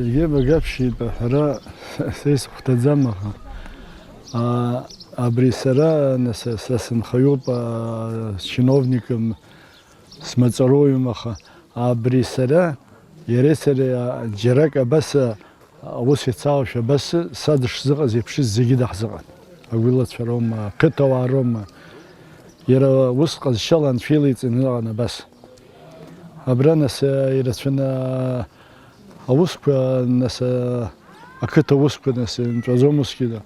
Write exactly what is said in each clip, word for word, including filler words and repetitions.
Сергеи Багаԥшьитә аҳәара са исыхәҭаӡам, аха, а, абри сара, нас, са сынхаҩуп, а, чиновникым, смаҵуроума, аха абри сара, иареи сареи, а, џьарак абас, а, аус иацалашәа абас са дышзыҟаз еиԥш зегьы даҳзыҟан. Агәылацәа роума, ақыҭауаа роума. Иара ус ҟазшьала анцәа илеиҵаны ыҟан абас. Абра, нас, а, ирацәаны, а, аусқәа, нас, а, ақыҭа усқәа, нас, нҵәаӡом усгьы.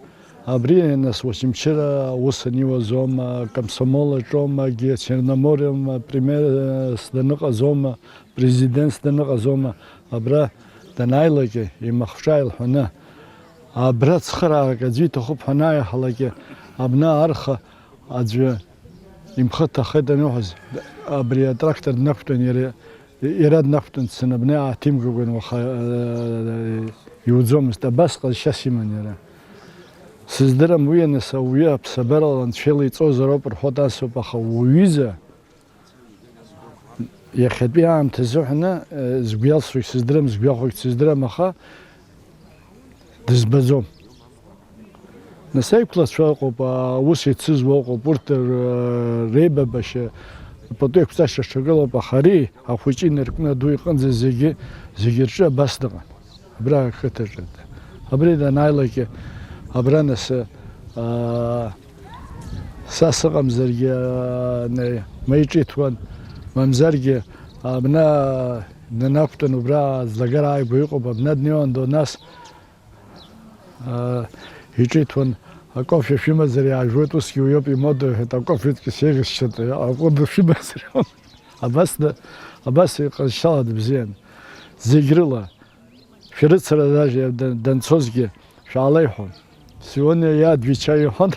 Абри, нас, Очамчыра аус аниуазома, комсомол аҿома, Черномориома, премьерс даныҟазома, президентс даныҟазома, абра данааилакь, имахәҿа илҳәаны, абра цхыраарак аӡәы иҭахуп ҳәа анааиҳәалак, абна арха аӡәы имхы ҭахеит аныҳәаз, абри атрактор днақәтәан, иара, иара днақәтәан дцаны абна ааҭимгакәан, уаха, э, иуӡомызт, абас ҟазшьас иман иара. Сыздырам уи, аныс ауаҩы аԥсабарала анцәа илеиҵозар ауп рҳәоит, асоуп, аха уҩыза, иахьатәи аамҭа азыҳәаны, э, згәы иалсуагь сыздырам, згәы иахәогь сыздырам, аха дызбаӡом. Нас аиқәлацәа ыҟоуп, аус еицызуа ыҟоуп, урҭ р-, реибабашьа, пату еиқәҵашьа ҽакылоуп, аха ари ахәыҷы инаркны аду иҟынӡа зегьы, зегьы рҿы абас дыҟан. Абра ақыҭаҿы. Абри данааилакь, абра нас, аа, са сыҟамзаргьы, аа, не-, ма иҿиҭуан, мамзаргьы, абна данақәтәан, убра аӡлагара ааигәа иҟоуп, абна днеиуан, до нас, аа, иҿиҭуан, акофе шәымазар иаажәуеит, усгьы уиоуп имода, ҳәа, акофе сеиӷьасшьоит, аҟәыд шәымазар. Абас да-, абас иҟазшьала дыбзиан. Зегь рыла. Шәарыцара даже да-, данцозгьы шәаалеиҳәон. Сегодня я отвечаю, иҳәон.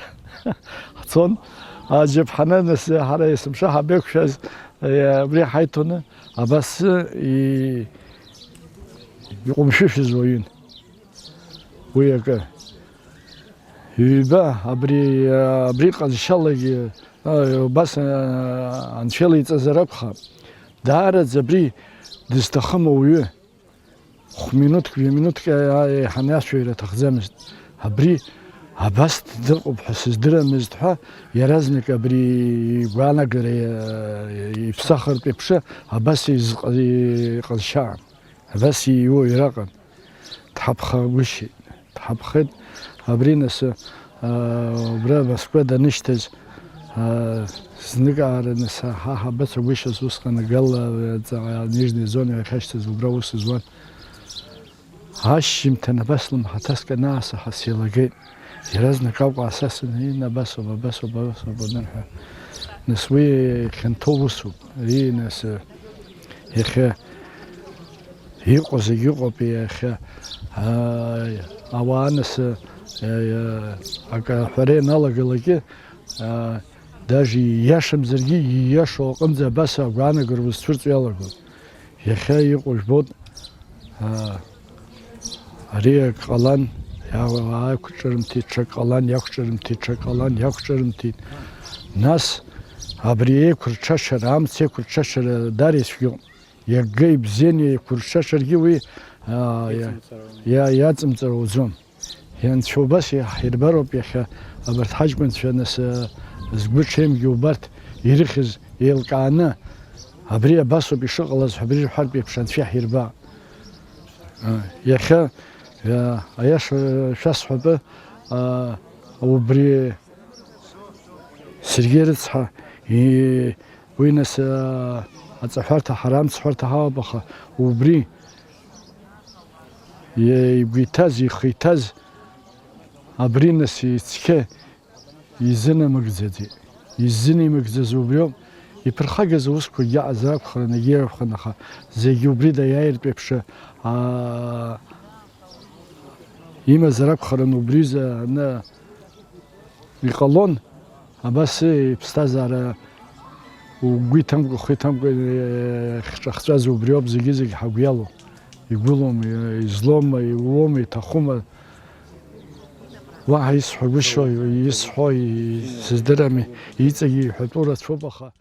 Ҳцон, аџьаԥҳаны, нас, ҳара есымша ҳабеиқәшәаз, е, абри ҳаиҭоны, абас и-, иҟәымшәышәыз уаҩын. Уи акы. Ҩба, абри, абри ҟазшьалагьы, а, убас, а, анцәа илеиҵазар акәхап. Даараӡа абри дызҭахым ауаҩы. Хә-минуҭк, жәа-минуҭк еиҳаны иацәажәара аҭахӡамызт. Абри абас дыҟоуп ҳәа сыздырамызт ҳәа, иаразнак абри игәаанагара иԥсахыртә еиԥш, абас изҟ-, иҟазшьаан, абас ииуа ираҟан. Дҳаԥхагәышьеит, дҳаԥхеит. Абри нас, аа, убра Москва данышьҭаз, аа, зныкаара нас ҳа ҳабацагәышьаз усҟан Гала, ҵаҟа Нижни зонаҿ иахьашьҭаз убра аус зуан. Ашьжьымҭан абас лымҳаҭаск анаасаҳа сеилагеит. Иаразнак акәа аасасны, ин, абасоуп, абасоуп, абасоуп анырҳәа. Нас уи хьанҭоу усуп. Ии, нас, иахьа иҟоу зегь ыҟоуп, иахьа, аа, ауаа нас, аа, акы аҳәара ианалагалакгьы, аа, даже ииашамзаргьы, ииашоу аҟынӡа абас агәаанагара узцәырҵуа иалагоит. Иахьа иҟоу жәбоит, аа, ари ак ҟалан, иа-, аақәҿырымҭит, ҽак ҟалан, иақәҿырымҭит, ҽак ҟалан, иақәҿырымҭит. Нас абри еиқәырҽашьара, амц еиқәырҽашьара даара ицәгьоуп. Иага ибзианы еиқәырҽашьаргьы уи, аа, иа-, иа-, иаҵымҵар ауӡом. Анцәа убас иаҳирбароуп иахьа абарҭ ҳаҷкәынцәа, нас, а, згәы ҽеимгьы убарҭ ирыхьыз еилкааны, абри абасоуп ишыҟалаз ҳәа абри рҳәартә еиԥш Анцәа иаҳирба. А, иахьа, а, аиаша шәасҳәап, а, убри Сергеи рыцҳа, и-, уи нас, а, аҵаҳәарҭа ҳара амцҳәарҭа ҳауп, аха убри Игәы иҭаз, ихы иҭаз, абри нас ицқьа изынамыгӡаӡеит. Изынимыгӡаз убриоуп. Иԥырхагаз аусқәагьы аҟазар акәхарын, егьи ракәхарын, аха зегьы убри даиааиртә еиԥш, аа, имазар акәхарын, убри изы аны иҟалон. Абас иԥсҭазаара угәы иҭамкәа, ухы иҭамкәа, э, хҿахҵәаз убриоуп зегьы-зегь ҳагәы иалоу. Игәылоума, излоума, иууоума, иҭахума? Уаҳа исҳәагәышьои, исҳәои, сыздырами, иҵегьы иҳәатәу рацәоуп, аха.